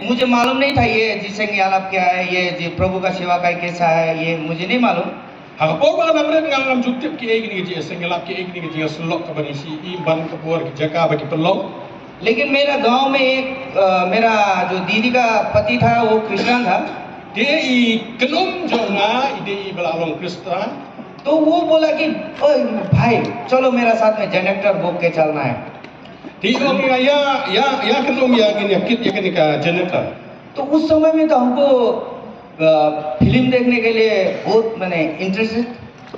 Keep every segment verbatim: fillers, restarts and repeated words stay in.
मुझे मालूम नहीं था ये जिसने ये आलाप किया है, ये जी प्रभु का सेवा का कैसा है, ये मुझे नहीं मालूम। Ha ka por ba nga nang rit nga ngam ju tip kiei kine ki jingïaseng ïalap, kiei kine ki jingïasyllok kaba ngi shu ïohi ban ka por ki jaka ba ki pynlong. लेकिन मेरा गांव में एक, अ, मेरा जो दीदी का पति था, वो क्रिश्चियन था। Te i kynum jong nga i dei i ba la long Khristan. तो वो बोला कि, "ओए भाई, चलो मेरा साथ में जनरेटर बोक के चलना है।" Te i ong ïa nga, ïa, ïa, ïa kynum ïa ngin ïa kit ïa kane ka generator. तो उस समय में तो हमको, अ, फिल्म देखने के लिए बहुत, माने, इंटरेस्टेड,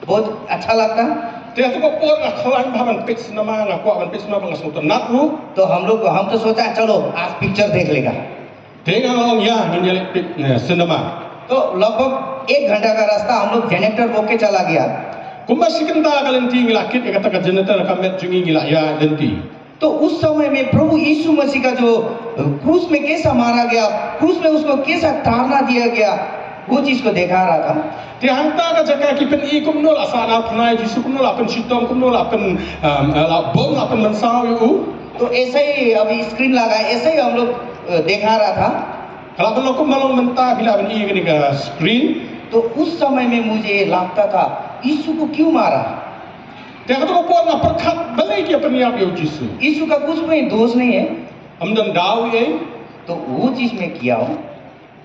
बहुत अच्छा लगता। Te ha kata ka por nga khlaiñ bha ban peit cinema, nga kwah ban peit cinema bad nga sngewtynnat ruh. तो हम लोग, हम तो सोचा, "चलो, आज पिक्चर देख लेगा।" Te nga ong ïa ngin ïa leit peit, eh, cinema. तो लगभग एक घंटा का रास्ता हम लोग जनरेटर बोक के चला गया। Kumba shi kynta ka lynti ngi la kit ïa kata ka generator, ka met jong ngi ngi la ïaid lynti. तो उस समय में प्रभु यीशु मसीह का जो, अ, क्रूस में कैसा मारा गया, क्रूस में उसको कैसा ताड़ना दिया गया, वो चीज को देखा रहा था। Te hangta ka jaka ki pyni kumno la sahnarphna ïa u Jisu, kumno la pynshitom, kumno la pyn, um, la bom, la pynmynsaw ïa u. तो ऐसा ही अभी स्क्रीन लगा है, ऐसा ही हम लोग, अ, देखा रहा था। Ka la pynlong kumba long mynta phi la pyni ïa kane ka screen. तो उस समय में मुझे लगता था, यीशु को क्यों मारा? Te ha kata ka por nga pyrkhat balei ki pynïap ïa u Jisu. यीशु का कुछ भी दोष नहीं है। Ym don daw ei. तो वो चीज मैं किया हूँ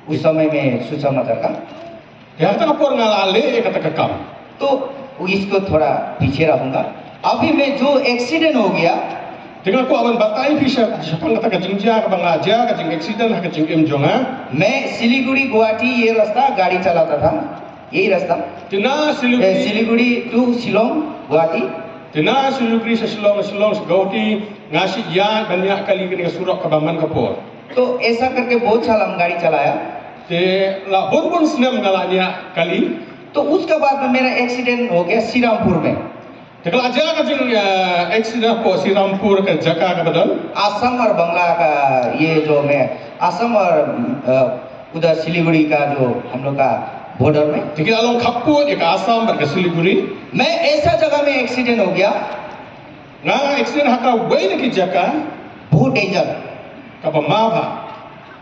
उस समय में सुसमाचार का। Te ha kata ka por nga la leh ïa kata ka kam. तो इसको थोड़ा पीछे रखूंगा। अभी मैं जो एक्सीडेंट हो गया, Te nga kwah ban batai phi sha, shaphang kata ka jingjia kaba nga la jia, ka jingaccident ha ka jingim jong nga. मैं सिलीगुड़ी गुवाहाटी ये रास्ता गाड़ी चलाता था, यही रास्ता। Te na ए, Siliguri Siliguri to Shillong Guwahati. Te na Siliguri sha Shillong, Shillong sha Guwahati, nga shu ïaid ban ïaid kali kane ka surok kaba man ka por. तो ऐसा करके बहुत साल हम गाड़ी चलाया। Te la bun bun snem nga la ïaid kali. तो उसका बाद में मेरा एक्सीडेंट हो गया श्रीरामपुर में। Te ka la jia ka jing, eh, accident hapoh Srirampur ka jaka kaba don. Assam और बांग्ला का ये जो मैं, आसाम और, अ, उधर सिलीगुड़ी का जो हम लोग का बॉर्डर में। Te ki la long khappud ïa ka Assam bad ka Siliguri. मैं ऐसा जगह में एक्सीडेंट हो गया। Nga accident ha kawei na ki jaka. बहुत डेंजर। Kaba ma bha.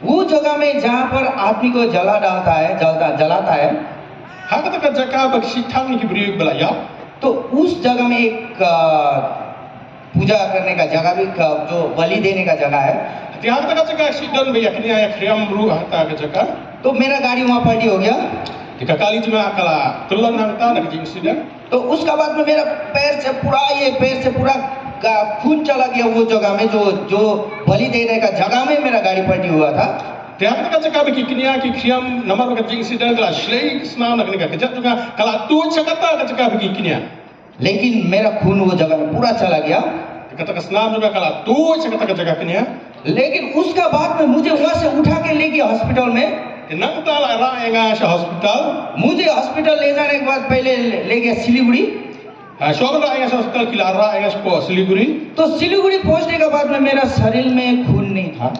वो जगह में जहाँ पर आदमी को जला डालता है, जलता, जलाता है। Ha kata ka jaka ba ki shait thang ïa ki briew ba la ïap. तो उस जगह में एक, अ, पूजा करने का जगह भी, क-, जो बलि देने का जगह है। Te ha kata ka jaka shait don ba ïa kñia ïa khriam ruh ha kata ka jaka. तो मेरा गाड़ी वहाँ पलटी हो गया। Te ka kali jong nga ka la kyllon hangta na ka jingaccident. तो उसका बाद में मेरा पैर से पूरा, ये पैर से पूरा का खून चला गया वो जगह में, जो, जो बलि देने का जगह में मेरा गाड़ी पलटी हुआ था। Te ha kata ka jaka ba ki kñia ki khriam namar ba ka jingaccident ka la shlei snam na kane ka kjat jong nga, ka la tuid sha kata ka jaka ba ki kñia. लेकिन मेरा खून वो जगह में पूरा चला गया। Te kata ka snam jong nga ka la tuid sha kata ka jaka kñia. लेकिन उसका बाद में मुझे वहां से उठा के ले गया हॉस्पिटल में। Te nangta la rah ïa nga sha hospital. मुझे हॉस्पिटल ले जाने के बाद पहले ले, ले गया Siliguri. Ha, shuwa ban rah ïa nga sha hospital ki la rah ïa nga shapoh Siliguri. तो सिलीगुड़ी पहुंचने के बाद में मेरा शरीर में खून नहीं था।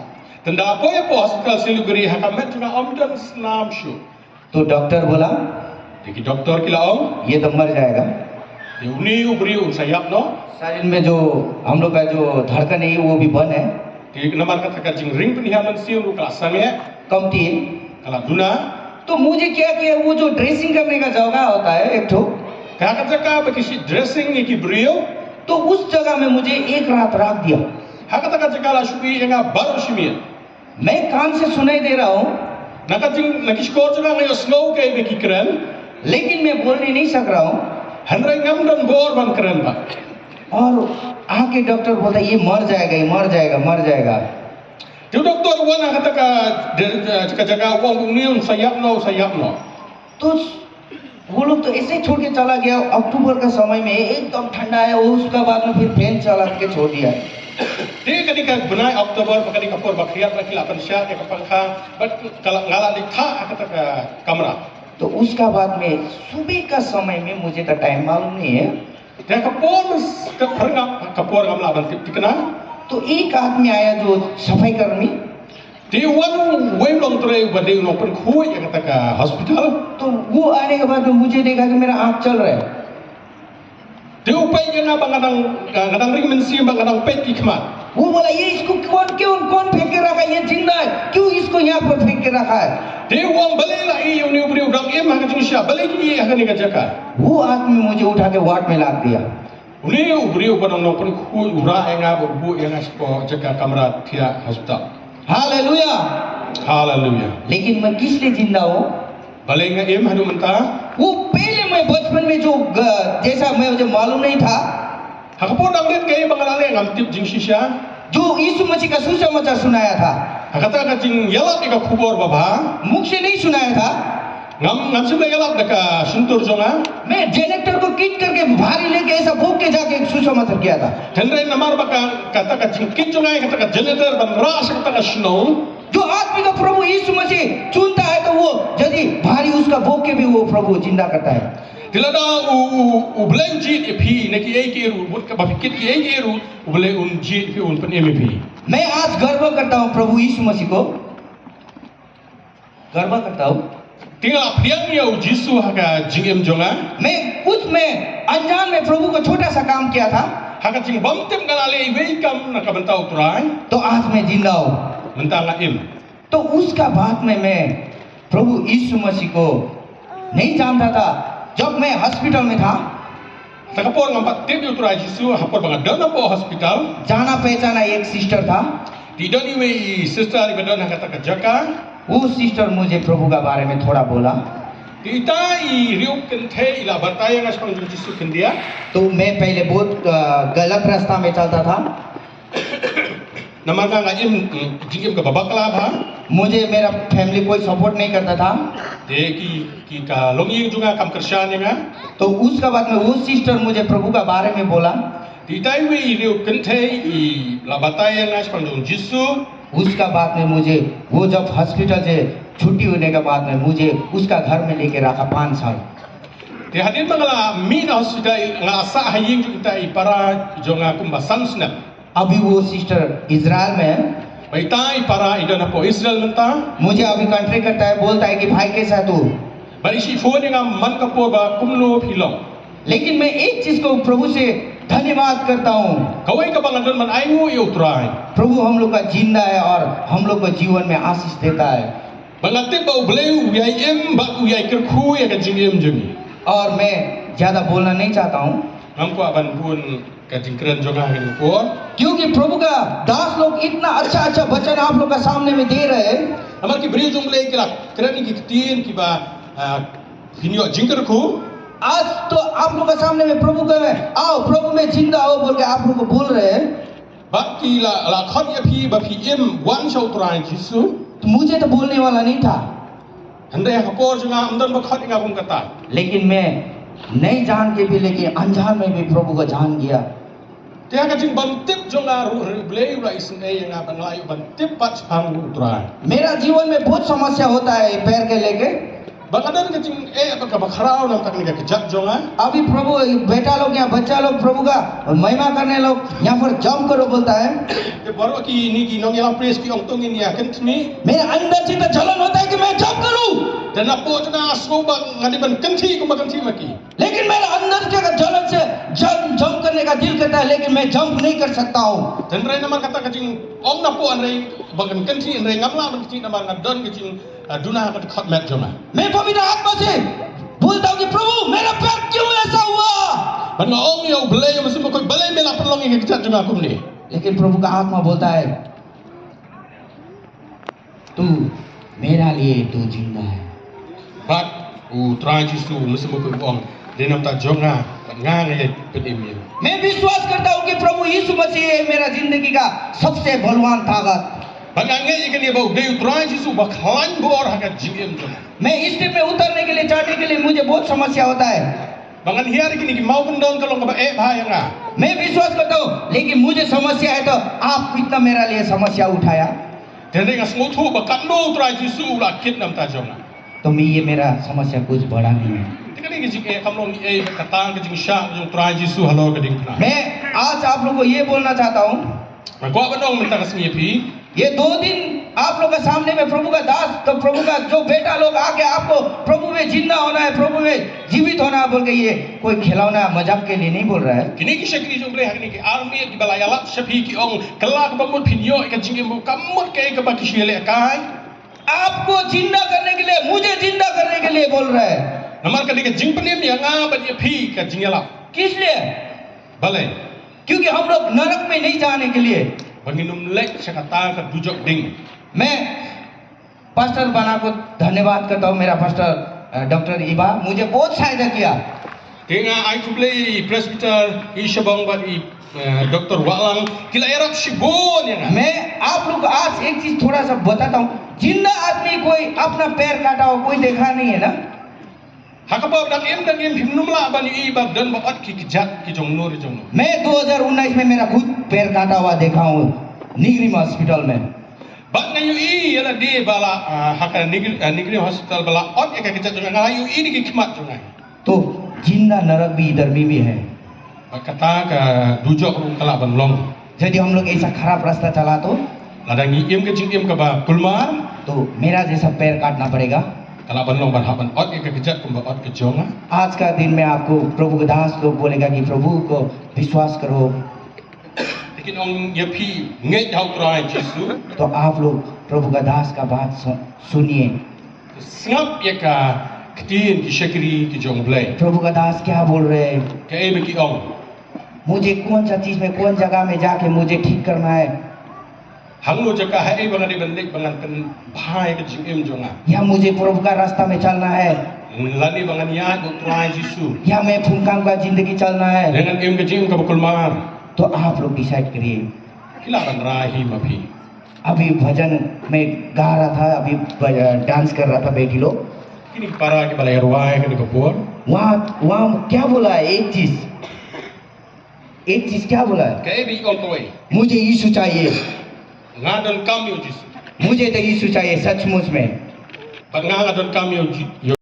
Te ynda poi hapoh hospital Siliguri ha ka met jong nga ym don snam shuh. तो डॉक्टर बोला, Te ki doktor ki la ong, ये तो मर जाएगा। Te une u briew un sa ïap noh. शरीर में जो हम लोग का जो धड़कन है वो भी बंद है। Te namar kata ka jingring pynhiar mynsiem ruh ka la sangeh. कमती है। Ka la duna. तो मुझे क्या किया, वो जो ड्रेसिंग करने का जगह होता है एक ठो, Te ha ka jaka ba ki shu dressing ïa ki briew. तो उस जगह में मुझे एक रात रख दिया। Ha kata ka jaka la shu ïeh ïa nga baroh shi miet. मैं कान से सुनाई दे रहा हूँ, Na ka jing, na ki shkor jong nga nga ïohsngew kaei ba ki kren. लेकिन मैं बोलने नहीं सक रहा हूँ। Hynrei ngam don bor ban kren bha. और आके डॉक्टर बोलता है, ये मर जाएगा, ये मर जाएगा, मर जाएगा। Te u doktor u wan ha kata ka, de, ka jaka u ong, une un sa ïap noh, un sa ïap noh. तो वो लोग तो ऐसे ही छोड़ के चला गया। अक्टूबर का समय में एकदम ठंडा है, उसका बाद में फिर फैन चला के छोड़ दिया। Te kane ka bnai October, ba kane ka por ba khriat ba ki la pynshad ïa ka pangkha, bad ka la, nga la leit thah ha kata ka kamra. तो उसका बाद में सुबह का समय में, मुझे तो टाइम मालूम नहीं है, Te ka por, ka por, ka por ngam lah ban tip thikna. तो एक आदमी आया जो सफाई कर्मी। Te wan uwei u longtrei uba dei u nongpynkhuid ïa kata ka hospital. तो वो आने के बाद में मुझे देखा कि मेरा आँख चल रहा है। Te u peit ïa nga ba nga dang, nga dang ring mynsiem, ba nga dang peit ki khmat. वो बोला, ये इसको कौन, क्यों, कौन फेंक के रखा, ये जिंदा है, क्यों इसको रखा है। Te u ong, balei la ïeh ïa une u briew u dang im ha ka jingshisha, balei ki ïeh ha kane ka jaka. वो आदमी मुझे उठा के वार्ड में लाद दिया। Une u briew uba dang nongpynkhuid u rah ïa nga bad u buh ïa nga shapoh jaka kamra thiah hospital. Hallelujah. Haleluya। लेकिन मैं किस लिए जिंदा हूँ? Balei nga im haduh mynta? वो पहले मैं बचपन में जो ग-, जैसा मैं मुझे मालूम नहीं था। Ha ka por dang rit kaei ba nga la leh ngam tip jingshisha. जो यीशु मसीह का सुसमाचार सुनाया था। Ha kata ka jingïalap ïa ka khubor babha. मुख से नहीं सुनाया था। Ngam, ngam shym la ïalap da ka shyntur jong nga. मैं जनरेटर को खींच करके भारी लेके ऐसा भोंक के जाके सुसमाचार किया था। Hynrei namar ba ka, kata ka jingkit jong nga, kata ka generator ban rah sha kata ka shnong. जो आदमी को प्रभु यीशु मसीह चुनता है, तो वो यदि भारी उसका भोंक के भी वो प्रभु जिंदा करता है। Te lada u, u, u Blei u jied ïa phi na kiei kiei ruh, bad kaba phi kit kiei kiei ruh, u Blei un jied ïa phi, un pynim ïa phi. मैं आज गर्व करता हूँ प्रभु यीशु मसीह को। गर्व करता हूँ। Te nga la pdiang ïa u Jisu ha ka jingim jong nga. मैं कुछ में अनजान में प्रभु को छोटा सा काम किया था। Ha ka jingbymtip nga la leh iwei i kam na ka bynta u Trai. तो आज मैं जिंदा हूँ। Mynta nga im. तो उसका बाद में मैं प्रभु यीशु मसीह को नहीं जानता था। जब मैं हॉस्पिटल में था, Ha ka por ngam pat tip ïa u Trai Jisu, ha por ba nga don hapoh hospital. जाना पहचाना एक सिस्टर था। Te don iwei i sister iba don ha kata ka jaka. वो सिस्टर मुझे प्रभु का बारे में थोड़ा बोला। Te ita i riew kynthei i la batai ïa nga shaphang jong u Jisu khyndiat. तो मैं पहले बहुत, अ, गलत रास्ता में चलता था। Namar nga nga im, mm, jingim kaba bakla bha. मुझे मेरा फैमिली कोई सपोर्ट नहीं करता था। Te ki, ki ka longïing jong nga kam kyrshan ïa nga. तो उसका बाद में वो सिस्टर मुझे प्रभु का बारे में बोला। Te ita iwei i riew kynthei i la batai ïa nga shaphang jong u Jisu. उसका बाद में मुझे, वो जब हॉस्पिटल से छुट्टी होने के बाद में मुझे उसका घर में लेके रखा पाँच साल। Te hadien ba nga la mih na hospital nga la sah ha ïing jong ita i para jong nga kumba san snem. अभी वो सिस्टर इजराइल में है। Bad ita i para i don hapoh Israel mynta. मुझे अभी कॉन्टैक्ट करता है, बोलता है कि भाई कैसा है तू? Bad i shim phone ïa nga man ka por ba kumno phi long. लेकिन मैं एक चीज को प्रभु से धन्यवाद करता हूँ। Kawei kaba nga don ban ainguh ïa u Trai. प्रभु हम लोग का जिंदा है और हम लोग को जीवन में आशीष देता है। Ba nga tip ba u Blei u ïai im bad u ïai kyrkhu ïa ka jingim jong ngi. और मैं ज्यादा बोलना नहीं चाहता हूँ। Ngam kwah ban bun ka jingkren jong nga ha kane ka por. क्योंकि प्रभु का दास लोग इतना अच्छा अच्छा वचन आप लोग का सामने में दे रहे हैं। Namar ki briew jong u Blei ki la kren ïa ki ktien kiba, ah, phin ïoh jingkyrkhu. आज तो आप लोग के सामने में प्रभु कह रहे हैं, "आओ, प्रभु में जिंदा हो," बोल के आप लोग को बोल रहे हैं। Bad ki la, la khot ïa phi ba phi im wan sha u Trai Jisu. तो मुझे तो बोलने वाला नहीं था। Hynrei ha ka por jong nga ym don ba khot ïa nga kum kata. लेकिन मैं नहीं जान के भी, लेकिन अनजान में भी प्रभु को जान गया। Te ha ka jingbymtip jong nga ruh, u Blei u la isynei ïa nga ban, nga la ïoh ban tip pat shaphang u Trai. मेरा जीवन में बहुत समस्या होता है पैर के लेके। Ba nga don ka jingeh bad kaba khraw namar kane ka kjat jong nga. अभी प्रभु, बेटा लोग या बच्चा लोग प्रभु का महिमा करने लोग यहाँ पर जंप करो बोलता है। Te baroh kine ki nongïalam praise ki ong to ngin ïa kynthih. मेरे अंदर से तो जलन होता है कि मैं जंप करूं। Te napoh jong nga nga sngew ba nga dei ban kynthih kumba kynthih ma ki. लेकिन मेरा अंदर के जलन से जंप, जंप करने का दिल करता है, लेकिन मैं जंप नहीं कर सकता हूँ। Hynrei namar kata ka jingong napoh, hynrei ba ngan kynthih, hynrei ngam lah ban kynthih namar nga don ka jing, ah, duna ha ka dkhot met jong nga. मैं पवित्र आत्मा से बोलता हूँ कि प्रभु, मेरा पैर क्यों ऐसा हुआ? Bad nga ong ïa u Blei, ïa u Mynsiem Bakhuid, balei me la pynlong ïa ka kjat jong nga kumne. लेकिन प्रभु का आत्मा बोलता है, तू मेरा लिए तू जिंदा है। Bad u Trai Jisu, u Mynsiem Bakhuid u ong, dei namar jong nga, bad nga nga ïai pynim ïa u. मैं विश्वास करता हूँ कि प्रभु यीशु मसीह है मेरा जिंदगी का सबसे बलवान ताकत। Bad nga ngeit ïa kane ba u dei u Trai Jisu ba khlaiñ bor ha ka jingim jong nga. मैं स्टेज में उतरने के लिए, चढ़ने के लिए मुझे बहुत समस्या होता है। Ba ngan hiar ïa kine ki mawkyndong ka long kaba eh bha ïa nga. मैं विश्वास करता हूँ, लेकिन मुझे समस्या है तो आप इतना मेरा लिए समस्या उठाया। Hynrei nga sngewthuh ba katno u Trai Jisu u la kit namar jong nga. तो मैं ये मेरा समस्या कुछ बड़ा नहीं है। Te kane ka jingeh kam long ei ei bad kata ka jingshah jong u Trai Jisu halor ka diengphna. मैं आज आप लोग को ये बोलना चाहता हूँ। Nga kwah ban ong mynta ka sngi ïa phi. ये दो दिन आप लोग के सामने में प्रभु का दास, तो प्रभु का जो बेटा लोग आके आपको प्रभु में जिंदा होना है, प्रभु में जीवित होना है बोल के ये कोई खिलौना मजाक के लिए नहीं बोल रहा है। Kine ki shakri jong u Blei ha kine ki ar miet kiba la ïalap sha phi ki ong kylla kaba mut phin ïoh ïa ka jingim ba kam mut kaei kaba ki shu ïalehkai. आपको जिंदा करने के लिए, मुझे जिंदा करने के लिए बोल रहा है। Namar ka dei ka jingpynim ïa nga bad ïa phi ka jingïalap. किस लिए? Balei? क्योंकि हम लोग नरक में नहीं जाने के लिए। Ba ngin ym leit sha kata ka dujok ding. मैं पास्टर बना को धन्यवाद करता हूँ, मेरा पास्टर, अ, डॉक्टर इबा मुझे बहुत सहायता किया। Te nga ai khublei i Presbyter i Shabong bad i, eh, Doctor Wahlang, ki la ïarap shibun ïa nga. मैं आप लोग को आज एक चीज थोड़ा सा बताता हूँ, जिंदा आदमी कोई अपना पैर काटा हो कोई देखा नहीं है ना? Ha kaba dang im dang im phim nym lah ban ïohi ba don ba ot ki kjat ki jong no re jong no. मैं दो हज़ार उन्नीस में मेरा खुद पैर काटा हुआ देखा हूँ निगरी हॉस्पिटल में। Bad nga ïohi ïa lade ba la, ah, ha ka Nigri, ah, Nigri Hospital ba la ot ïa ka kjat jong nga, nga ïohi da ki khmat jong nga. तो जिंदा नरक भी इधर में भी है। Bad kata ka dujok ruh ka lah ban long. यदि हम लोग ऐसा खराब रास्ता चला तो, lada ngi im ka jingim kaba kulmar, तो मेरा जैसा पैर काटना पड़ेगा। Ka lah ban long ban hap ban ot ïa ka kjat kumba ot ka jong nga. आज का दिन में आपको प्रभु का दास लोग बोलेगा कि प्रभु को विश्वास करो। Te kin ong ïa phi, ngeit ha u Trai Jisu. तो आप लोग प्रभु का दास का बात सु-, सुनिए। Sngap ïa ka ktien ki shakri ki jong U Blei. प्रभु का दास क्या बोल रहे हैं? Kaei ba ki ong? मुझे कौन सा चीज में, कौन जगह में जाके मुझे ठीक करना है? Hangno jaka, haei ba nga dei ban leit ba ngan pynbha ïa ka jingim jong nga? या मुझे प्रभु का रास्ता में चलना है? Lane ba ngan ïaid bad u Trai Jisu? या मैं फुनकार का जिंदगी चलना है? Lane ngan im ka jingim kaba kulmar? तो आप लोग डिसाइड करिए। Phi lah ban rai hi ma phi. अभी भजन में गा रहा था, अभी ब-, डांस कर रहा था बेटी लोग। Kine ki para kiba la ïa rwai kane ka por. वहाँ, वहाँ क्या बोला है? एक चीज, एक चीज क्या बोला है? Kaei ba i ong kawei? मुझे यीशु चाहिए। Nga donkam ïa u Jisu. मुझे तो यीशु चाहिए सचमुच में। Bad nga, nga donkam ïa u Ji-, ïa